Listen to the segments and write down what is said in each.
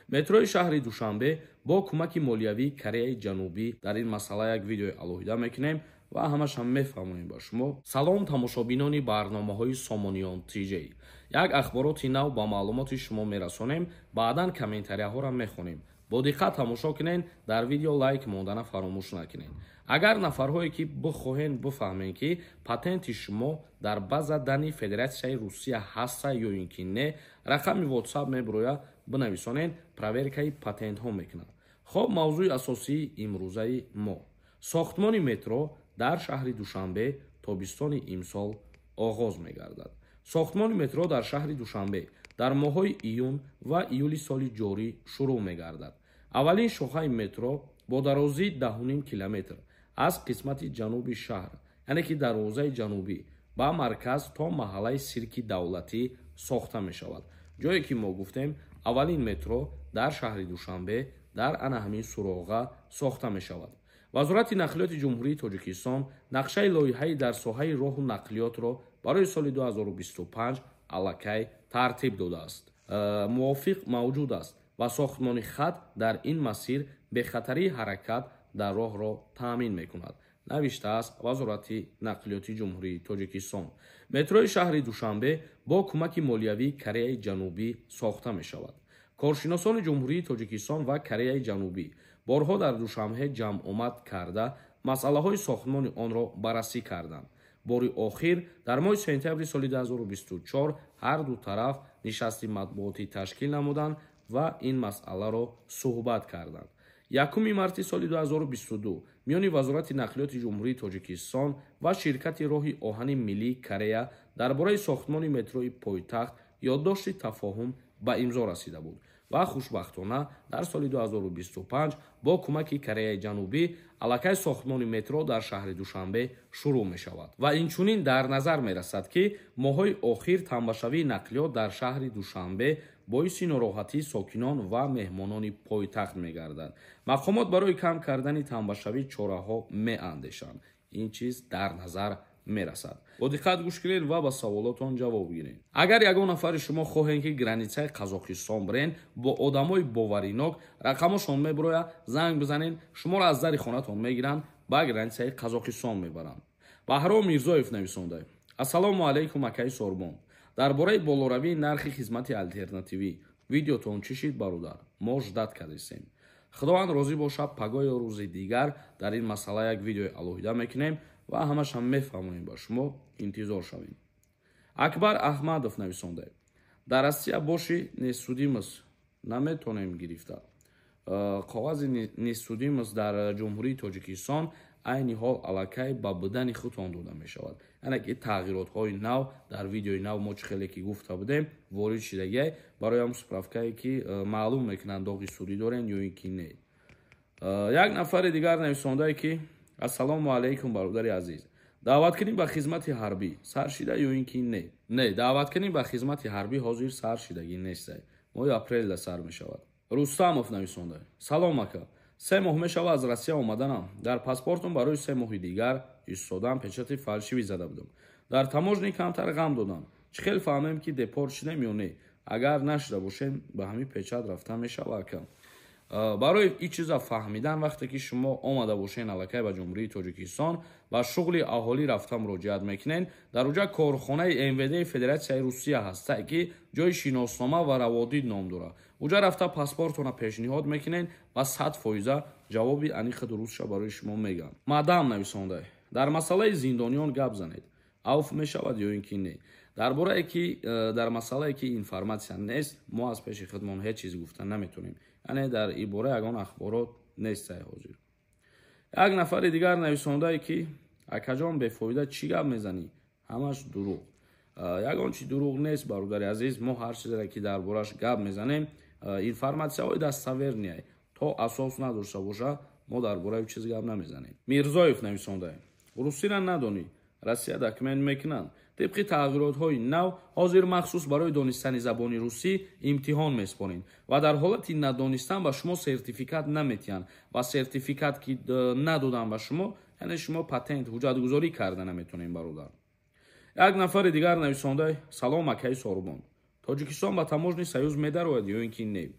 Метрои шаҳри Душанбе бо кӯмаки молиявии Кореяи Ҷанубӣ. Дар ин масъала як видеои алоҳида мекунем ва ҳамашам мефаҳмонем ба шумо. Салом, тамошобинони барномаҳои Сомониён ТЖ. Як ахбороти нав ба маълумоти шумо мерасонем, баъдан комментарияҳоро мехонем. Бо диққат тамошо кунен, дар видео лайк мондана фаромӯш накунед. Агар нафарҳое ки бихоҳен бифаҳмем, ки патенти шумо дар база данных Федератсияи Русия ҳаста ё ин ки не, рақами WhatsApp мебирояд, бинависонед, проверкаи патентҳо мекунад. Хоб, мавзӯи асосии имрӯзаи мо: сохтмони метро дар шаҳри Душанбе тобистони имсол оғоз мегардад. Сохтмони метро дар шаҳри Душанбе дар моҳҳои июн ва июли соли ҷорӣ шурӯъ мегардад. Аввалин шохаи метро бо дарозии 10,5 километр аз қисмати ҷануби шаҳр, яъне ки дарвозаи ҷанубӣ, ба марказ то маҳаллаи Сирки давлатӣ сохта мешавад. Ҷое ки мо гуфтем, аввалин метро дар шаҳри Душанбе дар ана ҳамин суроға сохта мешавад. Вазорати нақлиёти Ҷумҳурии Тоҷикистон нақшаи лоиҳаи дар соҳаи роҳу нақлиётро барои соли 2025 аллакай тартиб додааст. Мувофиқ мавҷуд аст ва сохтмони хат дар ин масир бехатарии ҳаракат дар роҳро таъмин мекунад, навиштааст Вазорати нақлиёти Ҷумҳурии Тоҷикистон. Метрои шаҳри Душанбе бо кӯмаки молиявии Кореяи Ҷанубӣ сохта мешавад. Коршиносони Ҷумҳурии Тоҷикистон ва Кореяи Ҷанубӣ борҳо дар Душанбе ҷамъомад карда, масъалаҳои сохтмони онро баррасӣ карданд. Бори охир дар моҳи сентябри соли 2024 ҳар ду тараф нишасти матбуотӣ ташкил намуданд ва ин масъаларо суҳбат карданд. 1 марти соли 2022 миёни Вазорати нақлиёти Ҷумҳурии Тоҷикистон ва ширкати роҳи оҳани миллии Корея дар бораи сохтмони метрои пойтахт ёддошти тафоҳум ба имзо расида буд ва хушбахтона дар соли 2025 бо кӯмаки Кореяи Ҷанубӣ аллакай сохтмони метро дар шаҳри Душанбе шурӯъ мешавад. Ва инчунин дар назар мерасад, ки моҳҳои охир тамбашавии нақлиёт дар шаҳри Душанбе боиси нороҳатии сокинон ва меҳмонони пойтахт мегардад. Мақомот барои кам кардани тамбашавӣ чораҳо меандешанд. Ин чиз дар назар мерасад. Бо диққат гӯш кунед ва ба саволотон ҷавоб гиред. Агар ягон нафари шумо хоҳем, ки границаи Қазоқистон бирен, бо одамои боваринок, рақамошон мебирояд, занг бизанед, шуморо аз дари хонатон мегиранд, ба границаи Қазоқистон мебаранд. Баҳром Мирзоев нависонда: «Ассалому алайкум, акаи Сорбон. Дар бораи болоравии нархи хизмати алтернативӣ видеотон чӣ шид, бародар? Мо ждать кардистем». Худованд розӣ бошад, пагоҳ ё рӯзи дигар дар ин масъала як видеои алоҳида мекунем ва ҳамашам мефаҳмонем ба шумо, интизор шавем. Акбар Аҳмадов нависонда: «Дар Россия боши, несудимость наметонем гирифта». Коғази несудимость дар Ҷумҳурии Тоҷикистон айни ҳол аллакай ба будани худтон дода мешавад. Яъне ки тағйиротҳои нав дар видеои нав мо чӣ хеле ки гуфта будем, ворид шидагиай барои ҳам справкае ки маълум мекунанд, доғи судӣ дорен ё ин ки не. Як нафари дигар нависондае, ки: «Ассалому алайкум, бародари азиз. Даъваткунӣ ба хизмати ҳарбӣ сар шида ё ин ки не?» Не, даъваткунӣ ба хизмати ҳарбӣ ҳозир сар шидагӣ нестай, моҳи апрелда сар мешавад. Рустамов нависонда: «Салом, ака. 3 моҳ мешава аз Россия омаданам. Дар паспортум барои 3 моҳи дигар истодан печати фальшивый зада будам. Дар таможня камтар ғам додам. Чӣ хел фаҳмем, ки депорт шудем ё не? Агар нашуда бошем, ба ҳамин печат рафта мешава, ака?» Барои ин чиза фаҳмидан, вақте ки шумо омада бошен аллакай ба Ҷумҳурии Тоҷикистон, ба шуғли аҳолӣ рафта муроҷиат мекунед. Дар уҷа корхонаи МВД Федератсияи Русия ҳаста, ки ҷои шиноснома ва раводид ном дорад. Уҷа рафта паспортона пешниҳод мекунед ва 100 фоиза ҷавоби аниқи дурустша барои шумо мегӯянд. Мадам нависонда: «Дар масъалаи зиндониён гап занед, авф мешавад ё ин ки не?» Дар борае ки дар масъалае ки информатсия нест, мо аз пеши худмон ҳеҷ чиз гуфта наметонем. Яъне дар ин бора ягон ахборот нестай ҳозир. Як нафари дигар нависондае, ки: «Акаҷон, бефоида чӣ гап мезанӣ, ҳамаш дурӯғ». Ягон чи дурӯғ нест, бародари азиз. Мо ҳар чизере ки дар бораш гап мезанем, информатсияҳои достоверный. То асос надошта боша, мо дар бораи чиз гап намезанем. Мирзоев нависондае: «Русиро надонӣ, Россия документ мекунанд?» Тибқи тағйиротҳои нав, ҳозир махсус барои донистани забони русӣ имтиҳон меспоред ва дар ҳолати надонистан ба шумо сертификат наметиҳанд ва сертификат ки надоданд ба шумо, яъне шумо патент ҳуҷҷатгузорӣ карда наметонем, бародар. Як нафари дигар нависонда: «Салом, акаи Сорубон. Тоҷикистон ба Таможенный союз медарояд ё ин ки не?»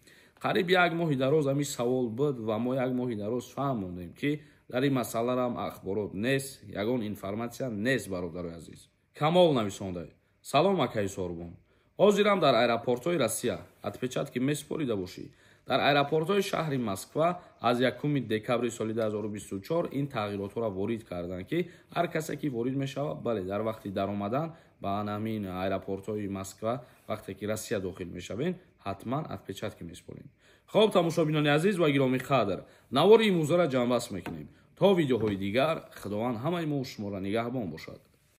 Қариб як моҳи дароз ҳамин савол буд ва мо як моҳи дароз фаҳмондем, ки дар ин масъаларам ахборот нест, ягон информатсия нест, бародарои азиз. Камол нависонда: «Салом, акаи Сорбон. Ҳозирам дар аэропортҳои Россия отпечатки месупорида бошӣ. Дар аэропортҳои шаҳри Москва аз 1 декабри соли 2024 ин тағйиротҳоро ворид карданд, ки ҳар касе ки ворид мешавад, бале, дар вақти даромадан ба ҳамин аэропортҳои Москва, вақте ки Россия дохил мешавем, ҳатман отпечатки месупорем». Хоб, тамошобинони азиз ва гиромӣ қадр, навори имрӯзаро ҷамъбаст мекунем. То видеоҳои дигар Худованд ҳамаи мо шуморо нигаҳбон бошад.